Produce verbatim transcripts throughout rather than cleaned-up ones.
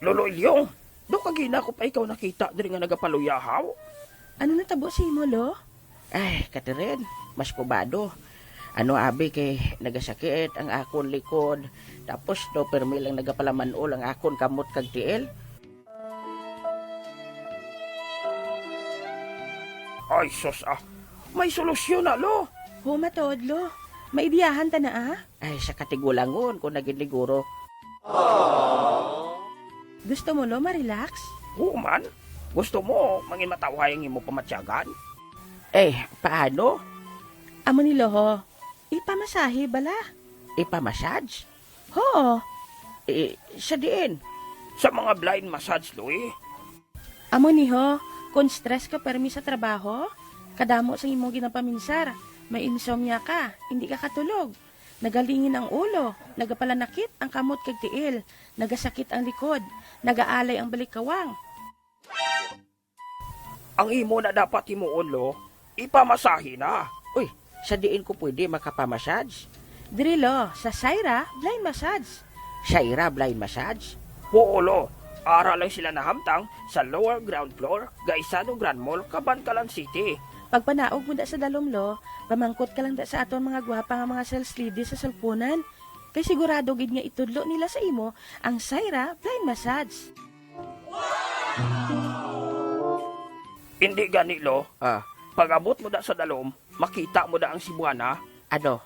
Lolo Ilyong, do kagina ko pa ikaw nakita diri nga nagapaluyahaw. Ano natabo sa imo, Lo? Ay, Catherine, mas kubado. Ano abi kay nagasakit ang akon likod, tapos do permi lang nagapalaman-ol ang akon kamot kag tiil. Ay, sus ah. May solusyon na, Lo. Ho, matuod, Lo. Maidiyahan ta na, ah. Ay, sa katigulangon ko nagin liguro. Gusto mo, Lo, ma-relax? Oo man. Gusto mo, mangin matawhay ang imo pamatyagan? Eh, paano? Amo ni Lo, ho. Ipamasahe bala. Ipamassage? Ho. Eh, sa diin? Sa mga blind massage, Lo, eh. Amo ni, ho, kung stress ka permi sa trabaho, kadamo sang imong ginapaminsar, may insomnia ka, hindi ka katulog, nagalingin ang ulo, nagapalanakit ang kamot kag tiil, nagasakit ang likod, nagaalay ang balikawang. Ang imo na dapat himuon, Lo, ipamasahe na. Uy, sa diin ko pwede makapamassage? Diri, Lo, sa Syra Blind Massage. Syra Blind Massage? Oo, Lo. Ara lang sila nahamtang sa lower ground floor, Gaisano Grand Mall, Kabankalan City. Pagpanaog mo da sa dalom, Lo, pamangkot ka lang da sa aton mga gwapa nga mga sales lady sa sulpunan. Kay sigurado gid nga itudlo nila sa imo ang Syra Blind Massage. Hindi gani, Lo. Ah. Pag-abot mo da sa dalom, makita mo da ang Cebuana. Ano?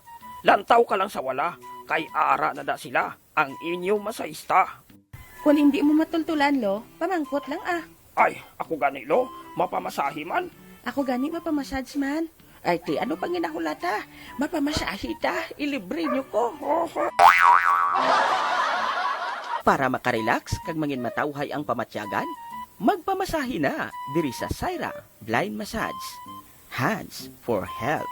Lantaw ka lang sa wala, kay ara na da sila, ang inyo masahista. Kung hindi mo matultulan, Lo, pamangkot lang, ah. Ay, ako gani, Lo, mapamasahe man. Ako gani, mapamassage man. Ay, ti, ano pang ginahulata? Mapamasahe ta, ilibre nyo ko. Para makarelax kag mangin matawhay ang pamatyagan, magpamasahe na diri sa Syra Blind Massage. Hands for help.